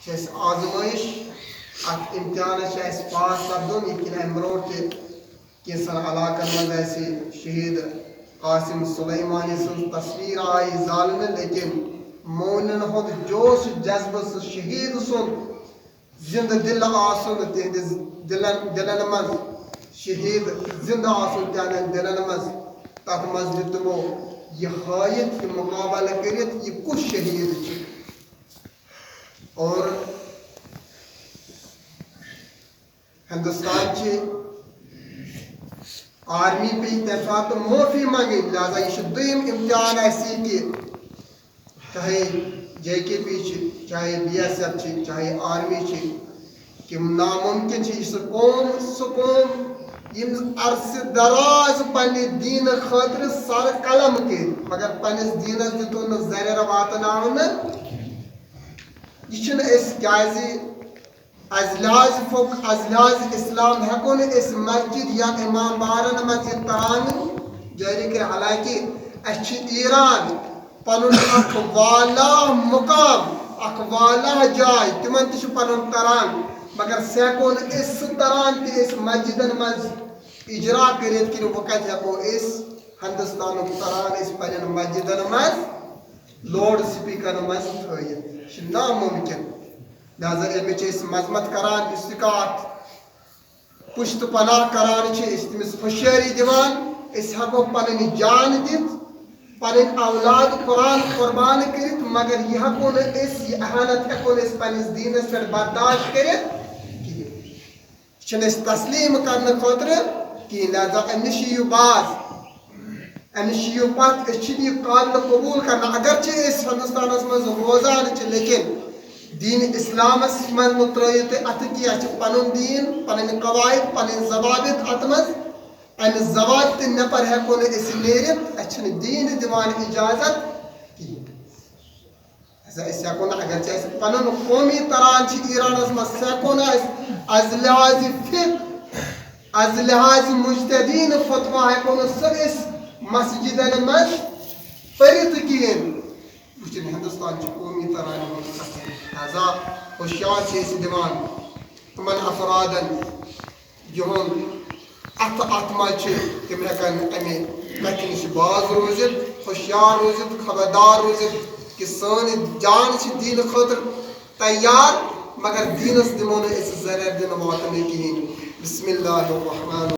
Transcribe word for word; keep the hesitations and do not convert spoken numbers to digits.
چھِ اَسہِ آزمٲیِش، اَتھ اِمتِحانَس چھِ اَسہِ پاس سَپدُن، یِتھ کٔنۍ اَمہِ برونٛٹھ تہِ کینٛژھن علاقن منٛز اَسہِ شہیٖد قاسم سلیمانی سٕنٛز تصویٖر آیہِ زالنہٕ، لیکن مومنن ہُنٛد جوش جذبہٕ، سُہ شہیٖد سُنٛد زِنٛدٕ دِل آسُن تِہنٛدِس دِلن، دِلن منٛز، شہیٖد زِنٛدٕ آسُن تِہنٛدٮ۪ن دِلن منٛز، تَتھ منٛز دیُت تِمو یہِ ہٲیِتھ، یہِ مُقابلہٕ کٔرِتھ، یہِ کُس شہیٖد چھُ۔ اور ہندوستان چہِ آرمی پیٚیہِ تَمہِ ساتہٕ معٲفی منٛگٕنۍ، لہذا یہِ چھُ دوٚیِم اِمتِحان اَسہِ یہِ کہِ چاہے جے کے پی چھِ، چاہے بی ایس ایف چھِ، چاہے آرمی چھِ، کہِ نامُمکِن چھِ یہِ سُہ قوم، سُہ قوم یِم عرصہٕ دراز پننہِ دیٖنہٕ خٲطرٕ سر قلم کٔرۍ، مگر پننِس دیٖنس دیُتُن نہٕ زرٮ۪ر واتناونہٕ۔ یہِ چھِنہٕ أسۍ کیازِ از لحاظ فقہ، از لحاظ اسلام ہٮ۪کو نہٕ أسۍ مسجد یا امام بارن منٛز یہِ ترانہٕ جٲری کٔرِتھ، حالانکہِ اَسہِ چھِ ایران پنُن اکھ والا مقام، اکھ والا جاے، تِمن تہِ چھُ پنُن تران، مگر سُہ ہٮ۪کو نہٕ أسۍ سُہ تران تہِ أسۍ مسجدن منٛز اجرا کٔرِتھ کِنہٕ وۄنۍ کتہِ ہٮ۪کو أسۍ ہندوستانُک تران أسۍ پننٮ۪ن مسجدن منٛز لاؤڈ سپیکرن منٛز تھٲیِتھ؟ یہِ چھُ ناممکن۔ لہذا اَمِچ چھِ أسۍ مذمت کران، یُس تہِ کانٛہہ اَتھ پُشت پناہ کران چھِ، أسۍ تٔمِس ہوشیٲری دِوان۔ أسۍ ہٮ۪کو پنٕنۍ جان دِتھ، پنٕنۍ اولاد قرآن قربان کٔرِتھ، مگر یہِ ہٮ۪کو نہٕ أسۍ، یہِ اہانت ہٮ۪کو نہٕ أسۍ پننِس دیٖنس پٮ۪ٹھ برداشت کٔرِتھ کِہیٖنۍ۔ یہِ چھِنہٕ أسۍ تسلیٖم کرنہٕ خٲطرٕ کِہیٖنۍ۔ لہذا اَمہِ نِش یِیِو باز، اَمہِ نِش یِیِو پتھ، أسۍ چھِنہٕ یہِ قابل قبوٗل کرنہٕ۔ اگرچہِ أسۍ ہندوستانس منٛز روزان چھِ، لیکن دیٖن اسلامس منٛز مہٕ ترٲیِو تُہۍ اَتھٕ کینٛہہ۔ اَسہِ چھِ پنُن دیٖن، پنٕنۍ قواعد، پنٕنۍ ضوابط اَتھ منٛز۔ اَمہِ ضوابطہٕ نٮ۪بر ہٮ۪کو نہٕ أسۍ نیٖرِتھ۔ اَسہِ چھِنہٕ دیٖن دِوان اجازت کِہیٖنۍ۔ ہسا أسۍ ہٮ۪کو نہٕ، اگر ژےٚ اَسہِ پنُن قومی تران چھِ ایرانس منٛز، سُہ ہٮ۪کو نہٕ أسۍ از لحاظ فقہ، از لحاظ مجتہدین فتوا ہٮ۪کو نہٕ سُہ أسۍ مسجدن منٛز پٔرِتھ کِہیٖنۍ۔ وٕچھِن، ہندوستان چھِ قومی ترانہِ ہُنٛد قسم۔ لہذا ہوشیار چھِ أسۍ دِوان تِمن افرادن یِہُنٛد اَتھٕ اَتھ منٛز چھِ، تِم ہٮ۪کن اَمہِ کَتھِ نِش باز روٗزِتھ، ہوشیار روٗزِتھ، خبردار روٗزِتھ کہِ سٲنۍ جان چھِ دیٖنہٕ خٲطرٕ تیار، مگر دیٖنَس دِمو نہٕ أسۍ زرٮ۪ر دِنہٕ واتنہٕ کِہیٖنۍ۔ بسم اللہ الرحمن